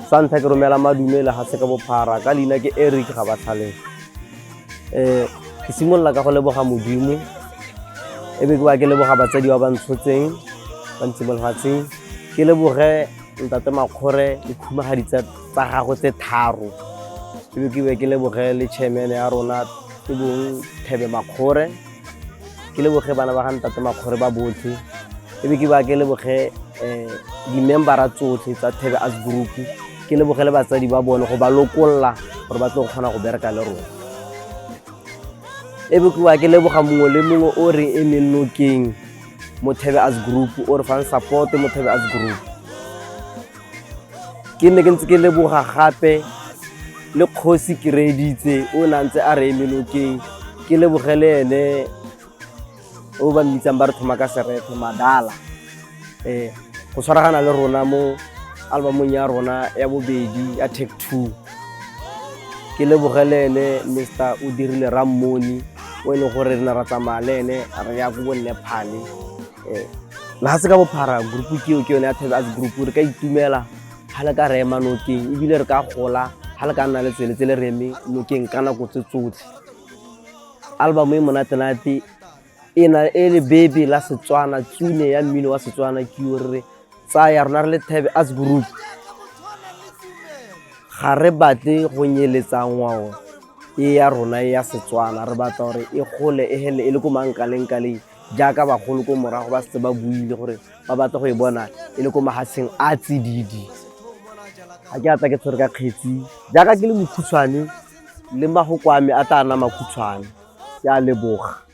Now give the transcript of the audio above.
Sa ntlha ke romela madume lehatshe ka bophara ka leina ke Eric Gabatlhaleng. Um ke simolola ka go leboga Modimo e be ke ba ke leboga batsadi ba ba ntshotseng ba ntse mo lefatsheng ke leboge ntate Makgore le khumagadi tsa gagwe tse tharo e be ke be ke leboge le chairman ya rona e bong Thebe Makgore ke leboge bana ba ga ntate Makgore ba botlhe e be ke ba ke leboge um di-membera tsotlhe tsa Thebe Arts Group ke leboge le batsadi ba bone go ba lokolola gore ba tlo go kgona go bereka le rona e be ke ba ke leboga mongwe le mongwe o re emeng nokeng mo Thebe Arts Group o re fang support mo Thebe Arts Group ke ne ke ntse ke leboga gape le kgosi ke reeditse o ne a ntse a re eme nokeng ke leboge le ene o ba mmitsang ba re thoma ka serethe madala um go tshwaragana le rona mo albumong ya rona ya bobedi ya take two ke leboge le ene mr o dirile rammoni o e leng gore re ne ra tsamaya le ene re ya ko bo Nepal um lefatshe ka bophara group ke eo ke yone ya Thebe Arts Group re ka itumela ga le ka re ema nokeng ebile re ka gola ga le ka nna le tsweletse le re eme nokeng ka nako tse tsotlhe album e monatenate e na e le bebe la Setswana tsune ya mmino wa Setswana ke yo re tsaya rona re le Thebe Arts Group ga re batle go nyeletsa ngwao e ya rona e ya Setswana re batla gore e gole e hele e le ko mankaleng-kaleng jaaka bagolo ko morago ba setse ba buile gore ba batla go e bona e le ko mahatsheng a tsididi ga ke atla ke tshwere ka kgetsi jaaka ke le mokhutshwane le magoko a me a tla nna makhutshwane ke a leboga.